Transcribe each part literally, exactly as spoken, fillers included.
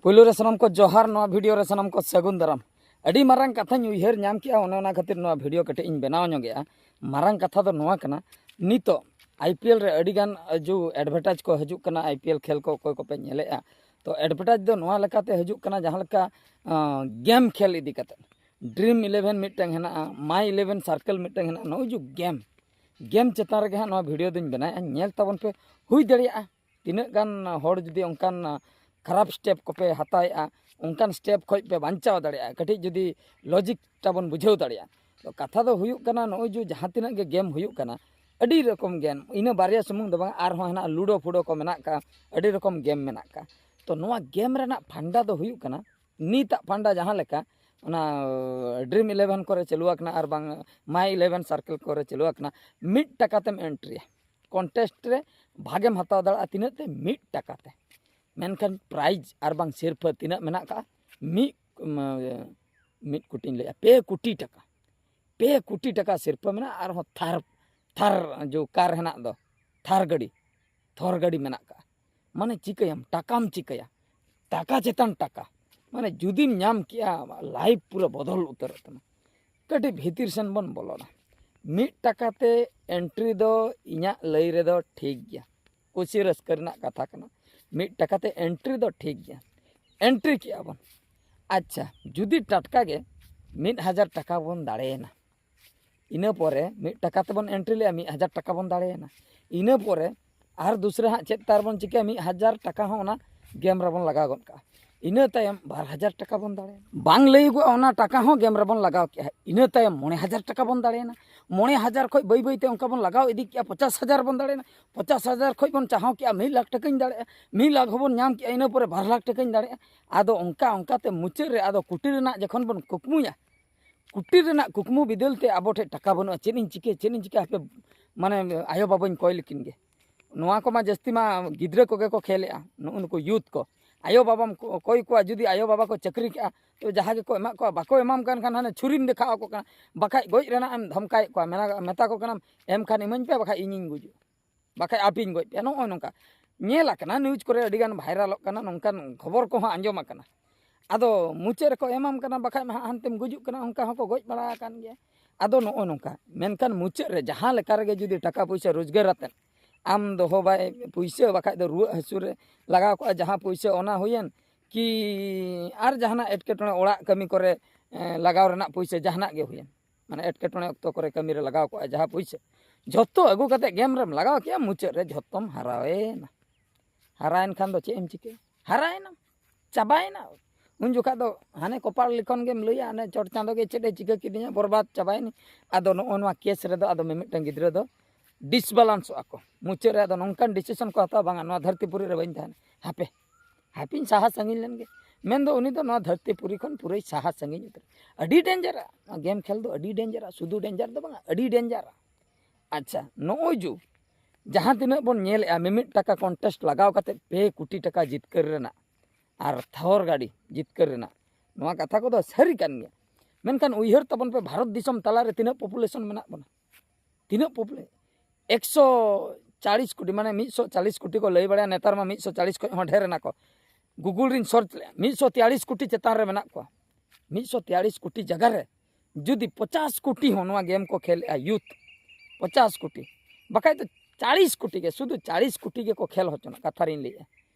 ᱯᱳᱭᱞᱳ ᱨᱮ ᱥᱟᱱᱟᱢ ᱠᱚ ᱡᱚᱦᱟᱨ, ᱱᱚᱣᱟ ᱵᱷᱤᱰᱤᱭᱳ ᱨᱮ ᱥᱟᱱᱟᱢ ᱠᱚ ᱥᱟᱹᱜᱩᱱ ᱫᱟᱨᱟᱢ᱾ ᱟᱹᱰᱤ ᱢᱟᱨᱟᱝ ᱠᱟᱛᱷᱟᱧ ᱩᱭᱦᱟᱹᱨ ᱧᱟᱢ ᱠᱮᱜᱼᱟ, ᱚᱱᱮ ᱚᱱᱟ ᱠᱷᱟᱹᱛᱤᱨ ᱱᱚᱣᱟ ᱵᱷᱤᱰᱤᱭᱳ ᱠᱟᱹᱴᱤᱡ ᱤᱧ ᱵᱮᱱᱟᱣ ᱧᱚᱜᱮᱜᱼᱟ᱾ ᱢᱟᱨᱟᱝ ᱠᱟᱛᱷᱟ ᱫᱚ ᱱᱚᱣᱟ ᱠᱟᱱᱟ, ᱱᱤᱛᱚᱜ ᱟᱭᱯᱤᱮᱞ ᱨᱮ ᱟᱹᱰᱤᱜᱟᱱ ᱡᱩ ᱮᱰᱵᱷᱮᱴᱟᱡᱽ ᱠᱚ ᱦᱤᱡᱩᱜ ᱠᱟᱱᱟ, ᱟᱭᱯᱤᱮᱞ ᱠᱷᱮᱞ ᱠᱚ ᱚᱠᱚᱭ ᱠᱚᱯᱮ ᱧᱮᱞᱮᱜᱼᱟ᱾ ᱛᱚ ᱮᱰᱵᱷᱮᱴᱟᱡᱽ ᱫᱚ ᱱᱚᱣᱟ ᱞᱮᱠᱟᱛᱮ ᱦᱤᱡᱩᱜ ᱠᱟᱱᱟ, ᱡᱟᱦᱟᱸ ᱞᱮᱠᱟ ᱜᱮᱢ ᱠᱷᱮᱞ ᱤᱫᱤ ᱠᱟᱛᱮ, ᱰᱨᱤᱢ ᱤᱞᱮᱵᱷᱮᱱ ᱢᱤᱫᱴᱟᱝ ᱦᱮᱱᱟᱜᱼᱟ, ᱢᱟᱭ ᱤᱞᱮᱵᱷᱮᱱ ᱥᱟᱨᱠᱮᱞ ᱢᱤᱫᱴᱟᱝ ᱦᱮᱱᱟᱜᱼᱟ᱾ ᱱᱚᱜᱼᱚᱭ ᱡᱩ ᱜᱮᱢ, ᱜᱮᱢ ᱪᱮᱛᱟᱱ ᱨᱮᱜᱮ ᱦᱟᱸᱜ ᱱᱚᱣᱟ ᱵᱷᱤᱰᱤᱭᱳ ᱫᱚᱧ ᱵᱮᱱᱟᱣᱮᱜᱼᱟ᱾ ᱧᱮᱞ ᱛᱟᱵᱚᱱ ᱯᱮ, ᱦᱩᱭ ᱫᱟᱲᱮᱭᱟᱜᱼᱟ ᱛᱤᱱᱟᱹᱜ ᱜᱟᱱ ᱦᱚᱲ ᱡᱩᱫᱤ ᱚᱱᱠᱟᱱ ᱠᱷᱟᱨᱟᱯ ᱥᱴᱮᱯ ᱠᱚᱯᱮ ᱦᱟᱛᱟᱣᱮᱜᱼᱟ, ᱚᱱᱠᱟᱱ ᱥᱴᱮᱯ ᱠᱷᱚᱡ ᱯᱮ ᱵᱟᱧᱪᱟᱣ ᱫᱟᱲᱮᱭᱟᱜᱼᱟ, ᱠᱟᱹᱴᱤᱡ ᱡᱩᱫᱤ ᱞᱚᱡᱤᱠ ᱛᱟᱵᱚᱱ ᱵᱩᱡᱷᱟᱹᱣ ᱫᱟᱲᱮᱭᱟᱜᱼᱟ᱾ ᱛᱚ ᱠᱟᱛᱷᱟ ᱫᱚ ᱦᱩᱭᱩᱜ ᱠᱟᱱᱟ, ᱱᱚᱜᱼᱚᱭ ᱡᱮ ᱡᱟᱦᱟᱸ ᱛᱤᱱᱟᱹᱜ ᱜᱮ ᱜᱮᱢ ᱦᱩᱭᱩᱜ ᱠᱟᱱᱟ, ᱟᱹᱰᱤ ᱨᱚᱠᱚᱢ ᱜᱮᱢ, ᱤᱱᱟᱹ ᱵᱟᱨᱭᱟ ᱥᱩᱢᱩᱝ ᱫᱚ ᱵᱟᱝ, ᱟᱨᱦᱚᱸ ᱦᱮᱱᱟᱜᱼᱟ, ᱞᱩᱰᱳ ᱯᱷᱩᱰᱳ ᱠᱚ ᱢᱮᱱᱟᱜ ᱠᱟᱜᱼᱟ, ᱟᱹᱰᱤ ᱨᱚᱠᱚᱢ ᱜᱮᱢ ᱢᱮᱱᱟᱜ ᱠᱟᱜᱼᱟ᱾ ᱛᱚ ᱱᱚᱣᱟ ᱜᱮᱢ ᱨᱮᱱᱟᱜ ᱯᱷᱟᱱᱰᱟ ᱫᱚ ᱦᱩᱭᱩᱜ ᱠᱟᱱᱟ, ᱱᱤᱛᱟᱜ ᱯᱷᱟᱱᱰᱟ ᱡᱟᱦᱟᱸ ᱞᱮᱠᱟ ᱚᱱᱟ ᱰᱨᱤᱢ ᱤᱞᱮᱵᱷᱮᱱ ᱠᱚᱨᱮ ᱪᱟᱹᱞᱩ ᱟᱠᱟᱱᱟ ᱟᱨ ᱵᱟᱝ ᱢᱟᱭ ᱤᱞᱮᱵᱷᱮᱱ ᱥᱟᱨᱠᱮᱞ ᱠᱚᱨᱮ ᱪᱟᱹᱞᱩ ᱟᱠᱟᱱᱟ, ᱢᱤᱫ ᱴᱟᱠᱟ ᱛᱮᱢ ᱮᱱᱴᱨᱤᱭᱟ᱾ ᱠᱚᱱᱴᱮᱥᱴ ᱨᱮ ᱵᱷᱟᱜᱮᱢ ᱦᱟᱛᱟᱣ ᱫᱟᱲᱮᱭᱟᱜᱼᱟ ᱛᱤᱱᱟᱹᱜ ᱛᱮ? ᱢᱤᱫ ᱴᱟᱠᱟ ᱛᱮ᱾ ᱢᱮᱱᱠᱷᱟᱱ ᱯᱨᱟᱭᱤᱡᱽ ᱟᱨ ᱵᱟᱝ ᱥᱤᱨᱯᱷᱟᱹ ᱛᱤᱱᱟᱹᱜ ᱢᱮᱱᱟᱜ ᱠᱟᱜᱼᱟ? ᱢᱤᱫ, ᱢᱤᱫ ᱠᱳᱴᱤᱧ ᱞᱟᱹᱭᱟ, ᱯᱮ ᱠᱳᱴᱤ ᱴᱟᱠᱟ᱾ ᱯᱮ ᱠᱳᱴᱤ ᱴᱟᱠᱟ ᱥᱤᱨᱯᱷᱟᱹ ᱢᱮᱱᱟᱜᱼᱟ, ᱟᱨᱦᱚᱸ ᱛᱷᱟᱨ, ᱛᱷᱟᱨ ᱡᱚ ᱠᱟᱨ ᱦᱮᱱᱟᱜ ᱫᱚ, ᱛᱷᱟᱨ ᱜᱟᱹᱰᱤ, ᱛᱷᱚᱨ ᱜᱟᱹᱰᱤ ᱢᱮᱱᱟᱜ ᱠᱟᱜᱼᱟ᱾ ᱢᱟᱱᱮ ᱪᱤᱠᱟᱹᱭᱟᱢ, ᱴᱟᱠᱟᱢ ᱪᱤᱠᱟᱹᱭᱟ, ᱴᱟᱠᱟ ᱪᱮᱛᱟᱱ ᱴᱟᱠᱟ᱾ ᱢᱟᱱᱮ ᱡᱩᱫᱤᱢ ᱧᱟᱢ ᱠᱮᱜᱼᱟ, ᱞᱟᱭᱤᱯᱷ ᱯᱩᱨᱟᱹ ᱵᱚᱫᱚᱞ ᱩᱛᱟᱹᱨᱚᱜ ᱛᱟᱢᱟ᱾ ᱠᱟᱹᱴᱤᱡ ᱵᱷᱤᱛᱤᱨ ᱥᱮᱱ ᱵᱚᱱ ᱵᱚᱞᱚᱱᱟ᱾ ᱢᱤᱫ ᱴᱟᱠᱟ ᱛᱮ ᱮᱱᱴᱨᱤ ᱫᱚ ᱤᱧᱟᱹᱜ ᱞᱟᱹᱭ ᱨᱮᱫᱚ ᱴᱷᱤᱠ ᱜᱮᱭᱟ, ᱠᱩᱥᱤ ᱨᱟᱹᱥᱠᱟᱹ ᱨᱮᱱᱟᱜ ᱠᱟᱛᱷᱟ ᱠᱟᱱᱟ᱾ ᱢᱤᱫ ᱴᱟᱠᱟ ᱛᱮ ᱮᱱᱴᱨᱤ ᱫᱚ ᱴᱷᱤᱠ ᱜᱮᱭᱟ, ᱮᱱᱴᱨᱤ ᱠᱮᱜᱼᱟ ᱵᱚᱱ᱾ ᱟᱪᱪᱷᱟ, ᱡᱩᱫᱤ ᱴᱟᱴᱠᱟ ᱜᱮ ᱢᱤᱫ ᱦᱟᱡᱟᱨ ᱴᱟᱠᱟ ᱵᱚᱱ ᱫᱟᱲᱮᱭᱮᱱᱟ, ᱤᱱᱟᱹ ᱯᱚᱨᱮ ᱢᱤᱫ ᱴᱟᱠᱟ ᱛᱮᱵᱚᱱ ᱮᱱᱴᱨᱤ ᱞᱮᱜᱼᱟ, ᱢᱤᱫ ᱦᱟᱡᱟᱨ ᱴᱟᱠᱟ ᱵᱚᱱ ᱫᱟᱲᱮᱭᱮᱱᱟ᱾ ᱤᱱᱟᱹ ᱯᱚᱨᱮ ᱟᱨ ᱫᱩᱥᱨᱟ ᱦᱟᱸᱜ ᱪᱮᱫ ᱛᱟᱨ ᱵᱚᱱ ᱪᱤᱠᱟᱹᱭᱟ, ᱢᱤᱫ ᱦᱟᱡᱟᱨ ᱴᱟᱠᱟ ᱦᱚᱸ ᱚᱱᱟ ᱜᱮᱢ ᱨᱮᱵᱚᱱ ᱞᱟᱜᱟᱣ ᱜᱚᱫ ᱠᱟᱜᱼᱟ᱾ ᱤᱱᱟᱹ ᱛᱟᱭᱚᱢ ᱵᱟᱨ ᱦᱟᱡᱟᱨ ᱴᱟᱠᱟ ᱵᱚᱱ ᱫᱟᱲᱮᱭᱮᱱᱟ, ᱵᱟᱝ ᱞᱟᱹᱭᱚᱜᱚᱜᱼᱟ, ᱚᱱᱟ ᱴᱟᱠᱟ ᱦᱚᱸ ᱜᱮᱢ ᱨᱮᱵᱚᱱ ᱞᱟᱜᱟᱣ ᱠᱮᱜᱼᱟ᱾ ᱤᱱᱟᱹ ᱛᱟᱭᱚᱢ ᱢᱚᱬᱮ ᱦᱟᱡᱟᱨ ᱴᱟᱠᱟ ᱵᱚᱱ ᱫᱟᱲᱮᱭᱮᱱᱟ, ᱢᱚᱬᱮ ᱦᱟᱡᱟᱨ ᱠᱷᱚᱡ ᱵᱟᱹᱭ ᱵᱟᱹᱭ ᱛᱮ ᱚᱱᱠᱟ ᱵᱚᱱ ᱞᱟᱜᱟᱣ ᱤᱫᱤ ᱠᱮᱜᱼᱟ, ᱯᱚᱪᱟᱥ ᱦᱟᱡᱟᱨ ᱵᱚᱱ ᱫᱟᱲᱮᱭᱮᱱᱟ, ᱯᱚᱪᱟᱥ ᱦᱟᱡᱟᱨ ᱠᱷᱚᱡ ᱵᱚᱱ ᱪᱟᱦᱟᱣ ᱠᱮᱜᱼᱟ ᱢᱤᱫ ᱞᱟᱠᱷ ᱴᱟᱠᱟᱧ ᱫᱟᱲᱮᱭᱟᱜᱼᱟ, ᱢᱤᱫ ᱞᱟᱠᱷ ᱦᱚᱸᱵᱚᱱ ᱧᱟᱢ ᱠᱮᱜᱼᱟ, ᱤᱱᱟᱹ ᱯᱚᱨᱮ ᱵᱟᱨ ᱞᱟᱠᱷ ᱴᱟᱠᱟᱧ ᱫᱟᱲᱮᱭᱟᱜᱼᱟ᱾ ᱟᱫᱚ ᱚᱱᱠᱟ ᱚᱱᱠᱟ ᱛᱮ ᱢᱩᱪᱟᱹᱫ ᱨᱮ ᱟᱫᱚ ᱠᱩᱴᱤ ᱨᱮᱱᱟᱜ ᱡᱚᱠᱷᱚᱱ ᱵᱚᱱ ᱠᱩᱠᱢᱩᱭᱟ, ᱠᱩᱴᱤ ᱨᱮᱱᱟᱜ ᱠᱩᱠᱢᱩ ᱵᱤᱫᱟᱹᱞ ᱛᱮ ᱟᱵᱚ ᱴᱷᱮᱡ ᱴᱟᱠᱟ ᱵᱟᱹᱱᱩᱜᱼᱟ, ᱪᱮᱫ ᱤᱧ ᱪᱤᱠᱟᱹᱭᱟ, ᱪᱮᱫ ᱤᱧ ᱪᱤᱠᱟᱹᱭᱟ, ᱦᱟᱯᱮ, ᱢᱟᱱᱮ, ᱟᱭᱳ ᱵᱟᱵᱟᱧ ᱠᱚᱭ ᱞᱮᱠᱤᱱ ᱜᱮ᱾ ᱱᱚᱣᱟ ᱠᱚᱢᱟ ᱡᱟᱹᱥᱛᱤ ᱢᱟ ᱜᱤᱫᱽᱨᱟᱹ ᱠᱚᱜᱮ ᱠᱚ ᱠᱷᱮᱞᱮᱜᱼᱟ, ᱱᱩᱜᱼᱩ ᱱᱩᱠᱩ ᱭᱩᱛᱷ ᱠᱚ᱾ ᱟᱭᱳ ᱵᱟᱵᱟᱢ ᱠᱚ-, ᱠᱚᱭ ᱠᱚᱣᱟ, ᱡᱩᱫᱤ ᱟᱭᱳ ᱵᱟᱵᱟ ᱠᱚ ᱪᱟᱹᱠᱨᱤ ᱠᱮᱜᱼᱟ, ᱛᱚ ᱡᱟᱦᱟᱸ ᱜᱮᱠᱚ ᱮᱢᱟᱜ ᱠᱚᱣᱟ, ᱵᱟᱠᱚ ᱮᱢᱟᱢ ᱠᱟᱱ ᱠᱷᱟᱱ ᱦᱟᱱᱮ ᱪᱷᱩᱨᱤᱢ ᱫᱮᱠᱷᱟᱣ ᱟᱠᱚ ᱠᱟᱱᱟ, ᱵᱟᱠᱷᱟᱡ ᱜᱚᱡ ᱨᱮᱱᱟᱜ ᱮᱢ ᱫᱷᱚᱢᱠᱟᱭᱮᱫ ᱠᱚᱣᱟ, ᱢᱮᱱᱟ-, ᱢᱮᱛᱟ ᱠᱚ ᱠᱟᱱᱟᱢ, "ᱮᱢ ᱠᱷᱟᱱ ᱤᱢᱟᱹᱧ ᱯᱮ, ᱵᱟᱠᱷᱟᱡ ᱤᱧᱤᱧ ᱜᱩᱡᱩᱜ, ᱵᱟᱠᱷᱟᱡ ᱟᱯᱮᱧ ᱜᱚᱡ ᱯᱮᱭᱟ", ᱱᱚᱜᱼᱚᱭ ᱱᱚᱝᱠᱟ᱾ ᱧᱮᱞ ᱟᱠᱟᱱᱟ, ᱱᱤᱭᱩᱡᱽ ᱠᱚᱨᱮ ᱟᱹᱰᱤᱜᱟᱱ ᱵᱷᱟᱭᱨᱟᱞᱚᱜ ᱠᱟᱱᱟ, ᱱᱚᱝᱠᱟᱱ ᱠᱷᱚᱵᱚᱨ ᱠᱚᱦᱚᱸ ᱟᱸᱡᱚᱢ ᱟᱠᱟᱱᱟ᱾ ᱟᱫᱚ ᱢᱩᱪᱟᱹᱫ ᱨᱮᱠᱚ ᱮᱢᱟᱢ ᱠᱟᱱᱟ, ᱵᱟᱠᱷᱟᱡ ᱢᱟ ᱦᱟᱸᱜ ᱦᱟᱱᱛᱮᱢ ᱜᱩᱡᱩᱜ ᱠᱟᱱᱟ, ᱚᱱᱠᱟ ᱦᱚᱸᱠᱚ ᱜᱚᱡ ᱵᱟᱲᱟ ᱟᱠᱟᱱ ᱜᱮᱭᱟ᱾ ᱟᱫᱚ ᱱᱚᱜᱼᱚ ᱱᱚᱝᱠᱟ, ᱢᱮᱱᱠᱷᱟᱱ ᱢᱩᱪᱟᱹᱫ ᱨᱮ ᱡᱟᱦᱟᱸ ᱞᱮᱠᱟ ᱨᱮᱜᱮ ᱡᱩᱫᱤ ᱴᱟᱠᱟ ᱯᱩᱭᱥᱟᱹ ᱨᱳᱡᱽᱜᱟᱨ ᱟᱛᱮᱫ ᱟᱢ ᱫᱚᱦᱚ ᱵᱟᱭ ᱯᱩᱭᱥᱟᱹ, ᱵᱟᱠᱷᱟᱡ ᱫᱚ ᱨᱩᱣᱟᱹᱜ ᱦᱟᱹᱥᱩ ᱨᱮ ᱞᱟᱜᱟᱣ ᱠᱚᱜᱼᱟ ᱡᱟᱦᱟᱸ ᱯᱩᱭᱥᱟᱹ, ᱚᱱᱟ ᱦᱩᱭᱮᱱ ᱠᱤ ᱟᱨ ᱡᱟᱦᱟᱱᱟᱜ ᱮᱴᱠᱮᱴᱚᱬᱮ, ᱚᱲᱟᱜ ᱠᱟᱹᱢᱤ ᱠᱚᱨᱮ ᱮᱸ, ᱞᱟᱜᱟᱣ ᱨᱮᱱᱟᱜ ᱯᱩᱭᱥᱟᱹ, ᱡᱟᱦᱟᱱᱟᱜ ᱜᱮ ᱦᱩᱭᱮᱱ, ᱢᱟᱱᱮ ᱮᱴᱠᱮᱴᱚᱬᱮ ᱚᱠᱛᱚ ᱠᱚᱨᱮ ᱠᱟᱹᱢᱤ ᱨᱮ ᱞᱟᱜᱟᱣ ᱠᱚᱜᱼᱟ ᱡᱟᱦᱟᱸ ᱯᱩᱭᱥᱟᱹ, ᱡᱷᱚᱛᱚ ᱟᱹᱜᱩ ᱠᱟᱛᱮ ᱜᱮᱢ ᱨᱮᱢ ᱞᱟᱜᱟᱣ ᱠᱮᱜᱼᱟ, ᱢᱩᱪᱟᱹᱫ ᱨᱮ ᱡᱷᱚᱛᱚᱢ ᱦᱟᱨᱟᱣᱮᱱᱟ᱾ ᱦᱟᱨᱟᱭᱮᱱ ᱠᱷᱟᱱ ᱫᱚ ᱪᱮᱫ ᱮᱢ ᱪᱤᱠᱟᱹᱭᱟ? ᱦᱟᱨᱟᱭᱮᱱᱟᱢ, ᱪᱟᱵᱟᱭᱮᱱᱟ᱾ ᱩᱱ ᱡᱚᱠᱷᱟᱜ ᱫᱚ ᱦᱟᱱᱮ ᱠᱚᱯᱟᱲ ᱞᱤᱠᱷᱚᱱ ᱜᱮᱢ ᱞᱟᱹᱭᱟ, ᱦᱟᱱᱮ ᱪᱚᱴ ᱪᱟᱸᱫᱚ ᱜᱮ ᱪᱮᱫ ᱮ ᱪᱤᱠᱟᱹ ᱠᱤᱫᱤᱧᱟ, ᱵᱚᱨᱵᱟᱫ ᱪᱟᱵᱟᱭᱮᱱᱟᱹᱧ᱾ ᱟᱫᱚ ᱱᱚᱜᱼᱚ ᱱᱚᱣᱟ ᱠᱮᱥ ᱨᱮᱫᱚ ᱟᱫᱚ ᱢᱤᱢᱤᱫᱴᱟᱝ ᱜᱤᱫᱽᱨᱟᱹ ᱫᱚ ᱰᱤᱥᱵᱟᱞᱟᱱᱥᱚᱜᱼᱟ ᱠᱚ᱾ ᱢᱩᱪᱟᱹᱫ ᱨᱮ ᱟᱫᱚ ᱱᱚᱝᱠᱟᱱ ᱰᱤᱥᱤᱥᱚᱱ ᱠᱚ ᱦᱟᱛᱟᱣᱟ, ᱵᱟᱝᱟ, ᱱᱚᱣᱟ ᱫᱷᱟᱹᱨᱛᱤ ᱯᱩᱨᱤ ᱨᱮ ᱵᱟᱹᱧ ᱛᱟᱦᱮᱱᱟ, ᱦᱟᱯᱮ, ᱦᱟᱯᱮᱧ ᱥᱟᱦᱟ ᱥᱟᱺᱜᱤᱧ ᱞᱮᱱ ᱜᱮ᱾ ᱢᱮᱱᱫᱚ ᱩᱱᱤ ᱫᱚ ᱱᱚᱣᱟ ᱫᱷᱟᱹᱨᱛᱤ ᱯᱩᱨᱤ ᱠᱷᱚᱱ ᱯᱩᱨᱟᱹᱭ ᱥᱟᱦᱟ ᱥᱟᱺᱜᱤᱧ ᱩᱛᱟᱹᱨ᱾ ᱟᱹᱰᱤ ᱰᱮᱧᱡᱟᱨᱟ ᱱᱚᱣᱟ ᱜᱮᱢ ᱠᱷᱮᱞ ᱫᱚ, ᱟᱹᱰᱤ ᱰᱮᱧᱡᱟᱨᱟ, ᱥᱩᱫᱷᱩ ᱰᱮᱧᱡᱟᱨ ᱫᱚ ᱵᱟᱝᱟ, ᱟᱹᱰᱤ ᱰᱮᱧᱡᱟᱨᱟ᱾ ᱟᱪᱪᱷᱟ, ᱱᱚᱜᱼᱚᱭ ᱡᱩᱜᱽ ᱡᱟᱦᱟᱸ ᱛᱤᱱᱟᱹᱜ ᱵᱚᱱ ᱧᱮᱞᱮᱜᱼᱟ, ᱢᱤᱢᱤᱫ ᱴᱟᱠᱟ ᱠᱚᱱᱴᱮᱥᱴ ᱞᱟᱜᱟᱣ ᱠᱟᱛᱮ ᱯᱮ ᱠᱳᱴᱤ ᱴᱟᱠᱟ ᱡᱤᱛᱠᱟᱹᱨ ᱨᱮᱱᱟᱜ ᱟᱨ ᱛᱷᱚᱨ ᱜᱟᱹᱰᱤ ᱡᱤᱛᱠᱟᱹᱨ ᱨᱮᱱᱟᱜ, ᱱᱚᱣᱟ ᱠᱟᱛᱷᱟ ᱠᱚᱫᱚ ᱥᱟᱹᱨᱤ ᱠᱟᱱ ᱜᱮᱭᱟ᱾ ᱢᱮᱱᱠᱷᱟᱱ ᱩᱭᱦᱟᱹᱨ ᱛᱟᱵᱚᱱ ᱯᱮ, ᱵᱷᱟᱨᱚᱛ ᱫᱤᱥᱚᱢ ᱛᱟᱞᱟᱨᱮ ᱛᱤᱱᱟᱹᱜ ᱯᱚᱯᱩᱞᱮᱥᱚᱱ ᱢᱮᱱᱟᱜ ᱵᱚᱱᱟ? ᱛᱤᱱᱟᱹᱜ ᱯᱚᱯᱩᱞᱮ ᱮᱠᱥᱚ ᱪᱟᱞᱤᱥ ᱠᱳᱴᱤ, ᱢᱟᱱᱮ ᱢᱤᱫ ᱥᱚ ᱪᱟᱞᱤᱥ ᱠᱳᱴᱤ ᱠᱚ ᱞᱟᱹᱭ ᱵᱟᱲᱟᱭᱟ, ᱱᱮᱛᱟᱨ ᱢᱟ ᱢᱤᱫ ᱥᱚ ᱪᱟᱞᱤᱥ ᱠᱷᱚᱱ ᱦᱚᱸ ᱰᱷᱮᱨ ᱮᱱᱟ ᱠᱚ᱾ ᱜᱩᱜᱩᱞ ᱨᱤᱧ ᱥᱟᱨᱪ ᱞᱮᱫᱼᱟ, ᱢᱤᱫ ᱥᱚ ᱛᱮᱭᱟᱞᱤᱥ ᱠᱳᱴᱤ ᱪᱮᱛᱟᱱ ᱨᱮ ᱢᱮᱱᱟᱜ ᱠᱚᱣᱟ᱾ ᱢᱤᱫ ᱥᱚ ᱛᱮᱭᱟᱞᱤᱥ ᱠᱳᱴᱤ ᱡᱟᱭᱜᱟ ᱨᱮ ᱡᱩᱫᱤ ᱯᱚᱪᱟᱥ ᱠᱳᱴᱤ ᱦᱚᱸ ᱱᱚᱣᱟ ᱜᱮᱢ ᱠᱚ ᱠᱷᱮᱞᱮᱜᱼᱟ, ᱭᱩᱛᱷ ᱯᱚᱪᱟᱥ ᱠᱳᱴᱤ, ᱵᱟᱠᱷᱟᱡ ᱫᱚ ᱪᱟᱞᱤᱥ ᱠᱳᱴᱤ ᱜᱮ, ᱥᱩᱫᱷᱩ ᱪᱟᱞᱤᱥ ᱠᱳᱴᱤ ᱜᱮᱠᱚ ᱠᱷᱮᱞ ᱦᱚᱪᱚᱱᱟ, ᱠᱟᱛᱷᱟ ᱨᱤᱧ ᱞᱟᱹᱭᱮᱜᱼᱟ,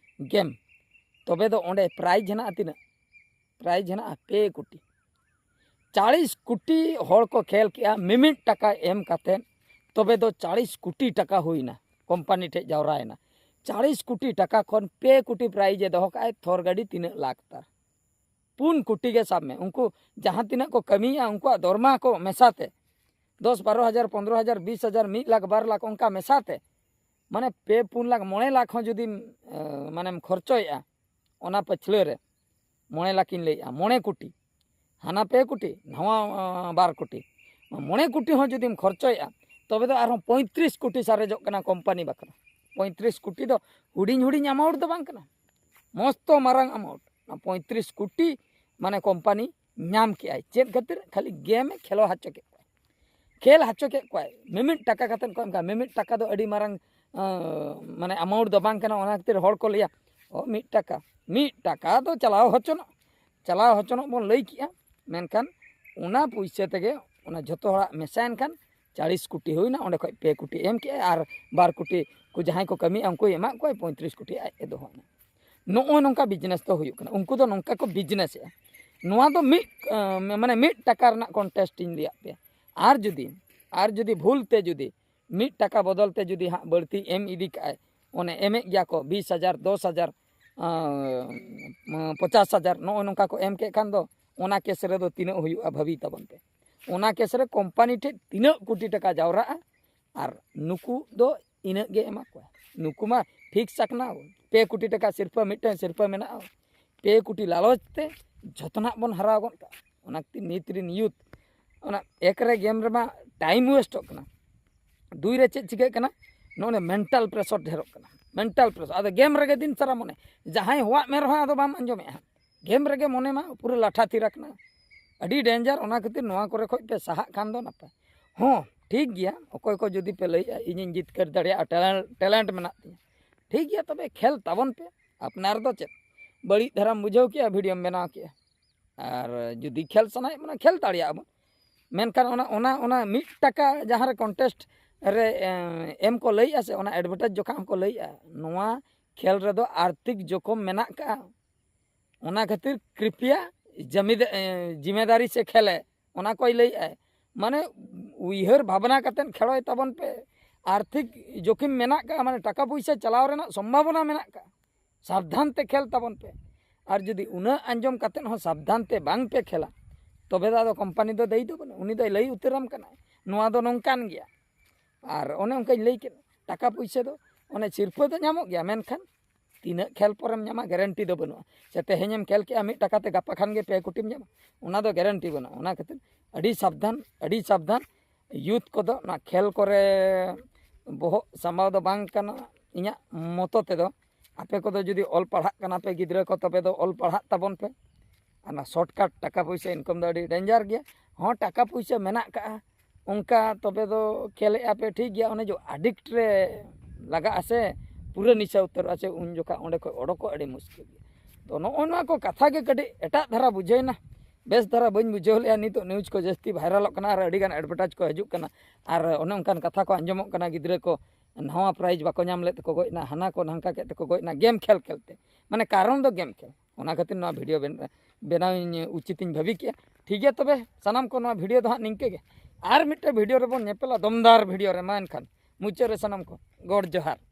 ᱜᱮᱢ, ᱛᱚᱵᱮ ᱫᱚ ᱚᱸᱰᱮ ᱯᱨᱟᱭᱤᱡᱽ ᱦᱮᱱᱟᱜᱼᱟ ᱛᱤᱱᱟᱹᱜ? ᱯᱨᱟᱭᱤᱡᱽ ᱦᱮᱱᱟᱜᱼᱟ ᱯᱮ ᱠᱳᱴᱤ᱾ ᱪᱟᱞᱤᱥ ᱠᱳᱴᱤ ᱦᱚᱲ ᱠᱚ ᱠᱷᱮᱞ ᱠᱮᱜᱼᱟ, ᱢᱤᱢᱤᱫ ᱴᱟᱠᱟ ᱮᱢ ᱠᱟᱛᱮᱫ, ᱛᱚᱵᱮ ᱫᱚ ᱪᱟᱞᱤᱥ ᱠᱳᱴᱤ ᱴᱟᱠᱟ ᱦᱩᱭᱱᱟ, ᱠᱳᱢᱯᱟᱱᱤ ᱴᱷᱮᱡ ᱡᱟᱣᱨᱟᱭᱮᱱᱟ᱾ ᱪᱟᱞᱤᱥ ᱠᱳᱴᱤ ᱴᱟᱠᱟ ᱠᱷᱚᱱ ᱯᱮ ᱠᱳᱴᱤ ᱯᱨᱟᱭᱤᱡᱽ ᱮ ᱫᱚᱦᱚ ᱠᱟᱜᱼᱟᱭ, ᱛᱷᱚᱨ ᱜᱟᱹᱰᱤ ᱛᱤᱱᱟᱹᱜ ᱞᱟᱠᱷ ᱛᱟᱨ? ᱯᱩᱱ ᱠᱳᱴᱤ ᱜᱮ ᱥᱟᱵ ᱢᱮ, ᱩᱱᱠᱩ ᱡᱟᱦᱟᱸ ᱛᱤᱱᱟᱹᱜ ᱠᱚ ᱠᱟᱹᱢᱤᱭᱮᱜᱼᱟ, ᱩᱱᱠᱩᱣᱟᱜ ᱫᱚᱨᱢᱟ ᱠᱚ ᱢᱮᱥᱟᱛᱮ, ᱫᱚᱥ, ᱵᱟᱨᱚ ᱦᱟᱡᱟᱨ, ᱯᱚᱱᱫᱽᱨᱚ ᱦᱟᱡᱟᱨ, ᱵᱤᱥ ᱦᱟᱡᱟᱨ, ᱢᱤᱫ ᱞᱟᱠᱷ, ᱵᱟᱨ ᱞᱟᱠᱷ, ᱚᱱᱠᱟ ᱢᱮᱥᱟᱛᱮ, ᱢᱟᱱᱮ ᱯᱮ, ᱯᱩᱱ ᱞᱟᱠᱷ, ᱢᱚᱬᱮ ᱞᱟᱠᱷ ᱦᱚᱸ ᱡᱩᱫᱤᱢ, ᱮ, ᱢᱟᱱᱮᱢ ᱠᱷᱚᱨᱪᱚᱭᱮᱜᱼᱟ ᱚᱱᱟ ᱯᱟᱹᱪᱷᱞᱟᱹ ᱨᱮ, ᱢᱚᱬᱮ ᱞᱟᱠᱷ ᱤᱧ ᱞᱟᱹᱭᱮᱜᱼᱟ, ᱢᱚᱬᱮ ᱠᱳᱴᱤ, ᱦᱟᱱᱟ ᱯᱮ ᱠᱳᱴᱤ, ᱱᱟᱣᱟ, ᱮ, ᱵᱟᱨ ᱠᱳᱴᱤ, ᱢᱚᱬᱮ ᱠᱳᱴᱤ ᱦᱚᱸ ᱡᱩᱫᱤᱢ ᱠᱷᱚᱨᱪᱚᱭᱮᱜᱼᱟ, ᱛᱚᱵᱮ ᱫᱚ ᱟᱨᱦᱚᱸ ᱯᱚᱸᱭᱛᱨᱤᱥ ᱠᱳᱴᱤ ᱥᱟᱨᱮᱡᱚᱜ ᱠᱟᱱᱟ ᱠᱳᱢᱯᱟᱱᱤ ᱵᱟᱠᱷᱨᱟ᱾ ᱯᱚᱸᱭᱛᱨᱤᱥ ᱠᱳᱴᱤ ᱫᱚ ᱦᱩᱰᱤᱧ ᱦᱩᱰᱤᱧ ᱟᱢᱟᱣᱩᱱᱴ ᱫᱚ ᱵᱟᱝ ᱠᱟᱱᱟ, ᱢᱚᱥᱛᱚ ᱢᱟᱨᱟᱝ ᱟᱢᱟᱣᱩᱱᱴ᱾ ᱚᱱᱟ ᱯᱚᱸᱭᱛᱨᱤᱥ ᱠᱳᱴᱤ ᱢᱟᱱᱮ ᱠᱳᱢᱯᱟᱱᱤ ᱧᱟᱢ ᱠᱮᱜᱼᱟᱭ᱾ ᱪᱮᱫ ᱠᱷᱟᱹᱛᱤᱨ? ᱠᱷᱟᱹᱞᱤ ᱜᱮᱢᱮ ᱠᱷᱮᱞᱳ ᱦᱚᱪᱚ ᱠᱮᱫ ᱠᱚᱣᱟᱭ, ᱠᱷᱮᱞ ᱦᱚᱪᱚ ᱠᱮᱫ ᱠᱚᱣᱟᱭ᱾ ᱢᱤᱢᱤᱫ ᱴᱟᱠᱟ ᱠᱟᱛᱮᱫ ᱠᱚ ᱮᱢ ᱠᱟᱜᱼᱟ᱾ ᱢᱤᱢᱤᱫ ᱴᱟᱠᱟ ᱫᱚ ᱟᱹᱰᱤ ᱢᱟᱨᱟᱝ ᱟᱸ, ᱢᱟᱱᱮ ᱟᱢᱟᱣᱩᱱᱴ ᱫᱚ ᱵᱟᱝ ᱠᱟᱱᱟ᱾ ᱚᱱᱟ ᱠᱷᱟᱹᱛᱤᱨ ᱦᱚᱲ ᱠᱚ ᱞᱟᱹᱭᱟ, "ᱚ, ᱢᱤᱫ ᱴᱟᱠᱟ, ᱢᱤᱫ ᱴᱟᱠᱟ ᱫᱚ ᱪᱟᱞᱟᱣ ᱦᱚᱪᱚᱱᱚᱜ, ᱪᱟᱞᱟᱣ ᱦᱚᱪᱚᱱᱚᱜ" ᱵᱚᱱ ᱞᱟᱹᱭ ᱠᱮᱜᱼᱟ᱾ ᱢᱮᱱᱠᱷᱟᱱ ᱚᱱᱟ ᱯᱩᱭᱥᱟᱹ ᱛᱮᱜᱮ ᱚᱱᱟ ᱡᱷᱚᱛᱚ ᱦᱚᱲᱟᱜ ᱢᱮᱥᱟᱭᱮᱱ ᱠᱷᱟᱱ ᱪᱟᱞᱤᱥ ᱠᱳᱴᱤ ᱦᱩᱭᱱᱟ, ᱚᱸᱰᱮ ᱠᱷᱚᱱ ᱯᱮ ᱠᱳᱴᱤ ᱮᱢ ᱠᱮᱜᱼᱟᱭ ᱟᱨ ᱵᱟᱨ ᱠᱳᱴᱤ ᱠᱚ ᱡᱟᱦᱟᱸᱭ ᱠᱚ ᱠᱟᱹᱢᱤᱭᱮᱫᱼᱟ ᱩᱱᱠᱩᱭ ᱮᱢᱟᱜ ᱠᱚᱣᱟᱭ, ᱯᱚᱸᱭᱛᱨᱤᱥ ᱠᱳᱴᱤ ᱟᱡ ᱮ ᱫᱚᱦᱚᱭᱮᱱᱟ᱾ ᱱᱚᱜᱼᱚᱭ ᱱᱚᱝᱠᱟ ᱵᱤᱡᱽᱱᱮᱥ ᱫᱚ ᱦᱩᱭᱩᱜ ᱠᱟᱱᱟ, ᱩᱱᱠᱩ ᱫᱚ ᱱᱚᱝᱠᱟ ᱠᱚ ᱵᱤᱡᱽᱱᱮᱥᱮᱜᱼᱟ᱾ ᱱᱚᱣᱟ ᱫᱚ ᱢᱤᱫ, ᱟᱸ, ᱢᱟᱱᱮ ᱢᱤᱫ ᱴᱟᱠᱟ ᱨᱮᱱᱟᱜ ᱠᱚᱱᱴᱮᱥᱴ ᱤᱧ ᱞᱟᱹᱭᱟᱫ ᱯᱮᱭᱟ᱾ ᱟᱨ ᱡᱩᱫᱤ, ᱟᱨ ᱡᱩᱫᱤ ᱵᱷᱩᱞ ᱛᱮ ᱡᱩᱫᱤ ᱢᱤᱫ ᱴᱟᱠᱟ ᱵᱚᱫᱚᱞ ᱛᱮ ᱡᱩᱫᱤ ᱦᱟᱸᱜ ᱵᱟᱹᱲᱛᱤ ᱮᱢ ᱤᱫᱤ ᱠᱟᱜᱼᱟᱭ, ᱚᱱᱮ ᱮᱢᱮᱫ ᱜᱮᱭᱟ ᱠᱚ ᱵᱤᱥ ᱦᱟᱡᱟᱨ, ᱫᱚᱥ ᱦᱟᱡᱟᱨ, ᱟᱸ, ᱯᱚᱪᱟᱥ ᱦᱟᱡᱟᱨ, ᱱᱚᱜᱼᱚᱭ ᱱᱚᱝᱠᱟ ᱠᱚ ᱮᱢ ᱠᱮᱫ ᱠᱷᱟᱱ ᱫᱚ ᱚᱱᱟ ᱠᱮᱥ ᱨᱮᱫᱚ ᱛᱤᱱᱟᱹᱜ ᱦᱩᱭᱩᱜᱼᱟ ᱵᱷᱟᱹᱵᱤ ᱛᱟᱵᱚᱱ ᱯᱮ᱾ ᱚᱱᱟ ᱠᱮᱥ ᱨᱮ ᱠᱳᱢᱯᱟᱱᱤ ᱴᱷᱮᱱ ᱛᱤᱱᱟᱹᱜ ᱠᱳᱴᱤ ᱴᱟᱠᱟ ᱡᱟᱣᱨᱟᱜᱼᱟ ᱟᱨ ᱱᱩᱠᱩ ᱫᱚ ᱤᱱᱟᱹᱜ ᱜᱮ ᱮᱢᱟ ᱠᱚᱣᱟ᱾ ᱱᱩᱠᱩ ᱢᱟ ᱯᱷᱤᱠᱥ ᱟᱠᱟᱱᱟ, ᱯᱮ ᱠᱳᱴᱤ ᱴᱟᱠᱟ ᱥᱤᱨᱯᱟᱹ, ᱢᱤᱫᱴᱟᱝ ᱥᱤᱨᱯᱟᱹ ᱢᱮᱱᱟᱜᱼᱟ, ᱯᱮ ᱠᱳᱴᱤ ᱞᱟᱞᱚᱪ ᱛᱮ ᱡᱷᱚᱛᱚᱱᱟᱜ ᱵᱚᱱ ᱦᱟᱨᱟᱣ ᱜᱚᱫ ᱠᱟᱜᱼᱟ᱾ ᱚᱱᱟ ᱠᱷᱟᱹᱛᱤᱨ ᱱᱤᱛ ᱨᱮᱱ ᱭᱩᱛᱷ ᱚᱱᱟ ᱮᱠ ᱨᱮ ᱜᱮᱢ ᱨᱮᱢᱟ ᱴᱟᱭᱤᱢ ᱣᱮᱥᱴᱚᱜ ᱠᱟᱱᱟ, ᱫᱩᱭ ᱨᱮ ᱪᱮᱫ ᱪᱤᱠᱟᱹᱜ ᱠᱟᱱᱟ, ᱱᱚᱜᱼᱚᱭ ᱢᱮᱱᱴᱟᱞ ᱯᱨᱮᱥᱚᱨ ᱰᱷᱮᱨᱚᱜ ᱠᱟᱱᱟ, ᱢᱮᱱᱴᱟᱞ ᱯᱨᱮᱥᱚᱨ᱾ ᱟᱫᱚ ᱜᱮᱢ ᱨᱮᱜᱮ ᱫᱤᱱ ᱥᱟᱨᱟ ᱢᱚᱱᱮ, ᱡᱟᱦᱟᱸᱭ ᱦᱚᱦᱚᱣᱟᱜ ᱢᱮ ᱨᱮᱦᱚᱸ ᱟᱫᱚ ᱵᱟᱢ ᱟᱸᱡᱚᱢᱮᱫᱼᱟ, ᱜᱮᱢ ᱨᱮᱜᱮ ᱢᱚᱱᱮ ᱢᱟ ᱯᱩᱨᱟᱹ ᱞᱟᱴᱷᱟ ᱛᱷᱤᱨ ᱟᱠᱟᱱᱟ᱾ ᱟᱹᱰᱤ ᱰᱮᱧᱡᱟᱨ᱾ ᱚᱱᱟ ᱠᱷᱟᱹᱛᱤᱨ ᱱᱚᱣᱟ ᱠᱚᱨᱮ ᱠᱷᱚᱱ ᱯᱮ ᱥᱟᱦᱟᱜ ᱠᱷᱟᱱ ᱫᱚ ᱱᱟᱯᱟᱭ᱾ ᱦᱚᱸ, ᱴᱷᱤᱠ ᱜᱮᱭᱟ, ᱚᱠᱚᱭ ᱠᱚ ᱡᱩᱫᱤ ᱯᱮ ᱞᱟᱹᱭᱮᱫᱼᱟ ᱤᱧᱤᱧ ᱡᱤᱛᱠᱟᱹᱨ ᱫᱟᱲᱮᱭᱟᱜᱼᱟ, ᱴᱮᱞᱮᱱᱴ, ᱴᱮᱞᱮᱱᱴ ᱢᱮᱱᱟᱜ ᱛᱤᱧᱟ, ᱴᱷᱤᱠ ᱜᱮᱭᱟ, ᱛᱚᱵᱮ ᱠᱷᱮᱞ ᱛᱟᱵᱚᱱ ᱯᱮ᱾ ᱟᱯᱱᱟᱨ ᱫᱚ ᱪᱮᱫ ᱵᱟᱹᱲᱤᱡ ᱫᱷᱟᱨᱟᱢ ᱵᱩᱡᱷᱟᱹᱣ ᱠᱮᱜᱼᱟ, ᱵᱷᱤᱰᱤᱭᱳᱢ ᱵᱮᱱᱟᱣ ᱠᱮᱜᱼᱟ᱾ ᱟᱨ ᱡᱩᱫᱤ ᱠᱷᱮᱞ ᱥᱟᱱᱟᱭᱮᱫ ᱵᱚᱱᱟ, ᱠᱷᱮᱞ ᱫᱟᱲᱮᱭᱟᱜᱼᱟ ᱵᱚᱱ᱾ ᱢᱮᱱᱠᱷᱟᱱ ᱚᱱᱟ, ᱚᱱᱟ, ᱚᱱᱟ ᱢᱤᱫ ᱴᱟᱠᱟ ᱡᱟᱦᱟᱸ ᱨᱮ ᱠᱚᱱᱴᱮᱥᱴ ᱨᱮ, ᱮᱸ, ᱮᱢ ᱠᱚ ᱞᱟᱹᱭᱮᱜᱼᱟ ᱥᱮ, ᱚᱱᱟ ᱮᱰᱵᱷᱮᱴᱟᱭᱤᱡᱽ ᱡᱚᱠᱷᱚᱱ ᱦᱚᱸᱠᱚ ᱞᱟᱹᱭᱮᱜᱼᱟ, ᱱᱚᱣᱟ ᱠᱷᱮᱞ ᱨᱮᱫᱚ ᱟᱨᱛᱷᱤᱠ ᱡᱚᱠᱷᱚᱢ ᱢᱮᱱᱟᱜ ᱠᱟᱜᱼᱟ, ᱚᱱᱟ ᱠᱷᱟᱹᱛᱤᱨ ᱠᱨᱤᱯᱤᱭᱟ ᱡᱟᱢᱤᱫᱟ-, ᱮᱸ, ᱡᱤᱢᱮᱫᱟᱨᱤ ᱥᱮ ᱠᱷᱮᱞᱮ, ᱚᱱᱟ ᱠᱚᱭ ᱞᱟᱹᱭᱮᱜᱼᱟᱭ᱾ ᱢᱟᱱᱮ ᱩᱭᱦᱟᱹᱨ ᱵᱷᱟᱵᱽᱱᱟ ᱠᱟᱛᱮᱫ ᱠᱷᱮᱞᱳᱭ ᱛᱟᱵᱚᱱ ᱯᱮ᱾ ᱟᱨᱛᱷᱤᱠ ᱡᱚᱠᱷᱚᱢ ᱢᱮᱱᱟᱜ ᱠᱟᱜᱼᱟ, ᱢᱟᱱᱮ ᱴᱟᱠᱟ ᱯᱚᱭᱥᱟ ᱪᱟᱞᱟᱣ ᱨᱮᱱᱟᱜ ᱥᱚᱢᱵᱷᱟᱵᱚᱱᱟ ᱢᱮᱱᱟᱜ ᱠᱟᱜᱼᱟ᱾ ᱥᱟᱵᱫᱷᱟᱱ ᱛᱮ ᱠᱷᱮᱞ ᱛᱟᱵᱚᱱ ᱯᱮ᱾ ᱟᱨ ᱡᱩᱫᱤ ᱩᱱᱟᱹᱜ ᱟᱸᱡᱚᱢ ᱠᱟᱛᱮᱫ ᱦᱚᱸ ᱥᱟᱵᱫᱷᱟᱱ ᱛᱮ ᱵᱟᱝ ᱯᱮ ᱠᱷᱮᱞᱟ, ᱛᱚᱵᱮ ᱫᱚ ᱟᱫᱚ ᱠᱳᱢᱯᱟᱱᱤ ᱫᱚ ᱫᱟᱹᱭᱤ ᱫᱚ ᱵᱟᱹᱱᱩᱜ, ᱩᱱᱤ ᱫᱚᱭ ᱞᱟᱹᱭ ᱩᱛᱟᱹᱨᱟᱢ ᱠᱟᱱᱟ, ᱱᱚᱣᱟ ᱫᱚ ᱱᱚᱝᱠᱟᱱ ᱜᱮᱭᱟ᱾ ᱟᱨ ᱚᱱᱮ ᱚᱱᱠᱟᱧ ᱞᱟᱹᱭ ᱠᱮᱫ, ᱴᱟᱠᱟ ᱯᱩᱭᱥᱟᱹ ᱫᱚ ᱚᱱᱮ ᱥᱤᱨᱯᱟᱹ ᱫᱚ ᱧᱟᱢᱚᱜ ᱜᱮᱭᱟ, ᱢᱮᱱᱠᱷᱟᱱ ᱛᱤᱱᱟᱹᱜ ᱠᱷᱮᱞ ᱯᱚᱨᱮᱢ ᱧᱟᱢᱟ, ᱜᱮᱨᱮᱱᱴᱤ ᱫᱚ ᱵᱟᱹᱱᱩᱜᱼᱟ᱾ ᱥᱮ ᱛᱮᱦᱮᱧᱮᱢ ᱠᱷᱮᱞ ᱠᱮᱜᱼᱟ, ᱢᱤᱫ ᱴᱟᱠᱟ ᱛᱮ ᱜᱟᱯᱟ ᱠᱷᱟᱱ ᱜᱮ ᱯᱮ ᱠᱳᱴᱤᱢ ᱧᱟᱢᱟ, ᱚᱱᱟ ᱫᱚ ᱜᱮᱨᱮᱱᱴᱤ ᱵᱟᱹᱱᱩᱜᱼᱟ᱾ ᱚᱱᱟ ᱠᱷᱟᱹᱛᱤᱨ ᱟᱹᱰᱤ ᱥᱟᱵᱫᱷᱟᱱ, ᱟᱹᱰᱤ ᱥᱟᱵᱫᱷᱟᱱ᱾ ᱭᱩᱛᱷ ᱠᱚᱫᱚ ᱚᱱᱟ ᱠᱷᱮᱞ ᱠᱚᱨᱮ ᱵᱚᱦᱚᱜ ᱥᱟᱢᱵᱟᱣ ᱫᱚ ᱵᱟᱝ ᱠᱟᱱᱟ᱾ ᱤᱧᱟᱹᱜ ᱢᱚᱛᱚ ᱛᱮᱫᱚ, ᱟᱯᱮ ᱠᱚᱫᱚ ᱡᱩᱫᱤ ᱚᱞ ᱯᱟᱲᱦᱟᱜ ᱠᱟᱱᱟ ᱯᱮ, ᱜᱤᱫᱽᱨᱟᱹ ᱠᱚ, ᱛᱚᱵᱮ ᱫᱚ ᱚᱞ ᱯᱟᱲᱦᱟᱜ ᱛᱟᱵᱚᱱ ᱯᱮ᱾ ᱟᱨ ᱚᱱᱟ ᱥᱚᱨᱴᱠᱟᱴ ᱴᱟᱠᱟ ᱯᱩᱭᱥᱟᱹ ᱤᱱᱠᱟᱢ ᱫᱚ ᱟᱹᱰᱤ ᱰᱮᱧᱡᱟᱨ ᱜᱮᱭᱟ᱾ ᱦᱚᱸ, ᱴᱟᱠᱟ ᱯᱩᱭᱥᱟᱹ ᱢᱮᱱᱟᱜ ᱠᱟᱜᱼᱟ, ᱚᱱᱠᱟ ᱛᱚᱵᱮ ᱫᱚ ᱠᱷᱮᱞᱮᱜᱼᱟ ᱯᱮ, ᱴᱷᱤᱠ ᱜᱮᱭᱟ᱾ ᱚᱱᱮ ᱡᱮ ᱟᱰᱤᱠᱴ ᱨᱮ ᱞᱟᱜᱟᱜᱼᱟ ᱥᱮ ᱯᱩᱨᱟᱹ ᱱᱤᱥᱟ ᱩᱛᱟᱹᱨᱚᱜᱼᱟ ᱥᱮ, ᱩᱱ ᱡᱚᱠᱷᱟ ᱚᱸᱰᱮ ᱠᱷᱚᱱ ᱚᱰᱚᱠᱚᱜ ᱟᱹᱰᱤ ᱢᱩᱥᱠᱤᱞ ᱜᱮᱭᱟ᱾ ᱛᱚ ᱱᱚᱜᱼᱚ ᱱᱚᱣᱟ ᱠᱚ ᱠᱟᱛᱷᱟ ᱜᱮ ᱠᱟᱹᱴᱤᱡ ᱮᱴᱟᱜ ᱫᱷᱟᱨᱟ ᱵᱩᱡᱷᱟᱹᱣᱮᱱᱟ, ᱵᱮᱥ ᱫᱷᱟᱨᱟ ᱵᱟᱹᱧ ᱵᱩᱡᱷᱟᱹᱣ ᱞᱮᱜᱼᱟ᱾ ᱱᱤᱛᱚᱜ ᱱᱤᱭᱩᱡᱽ ᱠᱚ ᱡᱟᱹᱥᱛᱤ ᱵᱷᱟᱭᱨᱟᱞᱚᱜ ᱠᱟᱱᱟ ᱟᱨ ᱟᱹᱰᱤᱜᱟᱱ ᱮᱰᱵᱷᱮᱴᱟᱡᱽ ᱠᱚ ᱦᱤᱡᱩᱜ ᱠᱟᱱᱟ ᱟᱨ ᱚᱱᱮ ᱚᱱᱠᱟᱱ ᱠᱟᱛᱷᱟ ᱠᱚ ᱟᱸᱡᱚᱢᱚᱜ ᱠᱟᱱᱟ, ᱜᱤᱫᱽᱨᱟᱹ ᱠᱚ ᱱᱟᱣᱟ ᱯᱨᱟᱭᱤᱡᱽ ᱵᱟᱠᱚ ᱧᱟᱢ ᱞᱮᱫ ᱛᱮᱠᱚ ᱜᱚᱡ ᱮᱱᱟ, ᱦᱟᱱᱟ ᱠᱚ ᱱᱟᱝᱠᱟ ᱠᱮᱫ ᱛᱮᱠᱚ ᱜᱚᱡ ᱮᱱᱟ, ᱜᱮᱢ ᱠᱷᱮᱞ ᱠᱷᱮᱞ ᱛᱮ᱾ ᱢᱟᱱᱮ ᱠᱟᱨᱚᱱ ᱫᱚ ᱜᱮᱢ ᱠᱷᱮᱞ᱾ ᱚᱱᱟ ᱠᱷᱟᱹᱛᱤᱨ ᱱᱚᱣᱟ ᱵᱷᱤᱰᱤᱭᱳ ᱵᱮᱱ-, ᱵᱮᱱᱟᱣᱤᱧ ᱩᱪᱤᱛᱤᱧ ᱵᱷᱟᱹᱵᱤ ᱠᱮᱜᱼᱟ᱾ ᱴᱷᱤᱠ ᱜᱮᱭᱟ, ᱛᱚᱵᱮ ᱥᱟᱱᱟᱢ ᱠᱚ ᱱᱚᱣᱟ ᱵᱷᱤᱰᱤᱭᱳ ᱫᱚ ᱦᱟᱸᱜ ᱱᱤᱝᱠᱟᱹ ᱜᱮ᱾ ᱟᱨ ᱢᱤᱫᱴᱮᱱ ᱵᱷᱤᱰᱤᱭᱳ ᱨᱮᱵᱚᱱ ᱧᱮᱯᱮᱞᱟ, ᱫᱚᱢᱫᱟᱨ ᱵᱷᱤᱰᱤᱭᱳ ᱨᱮ᱾ ᱢᱟ ᱮᱱᱠᱷᱟᱱ ᱢᱩᱪᱟᱹᱫ ᱨᱮ ᱥᱟᱱᱟᱢ ᱠᱚ ᱜᱚᱰ ᱡᱚᱦᱟᱨ᱾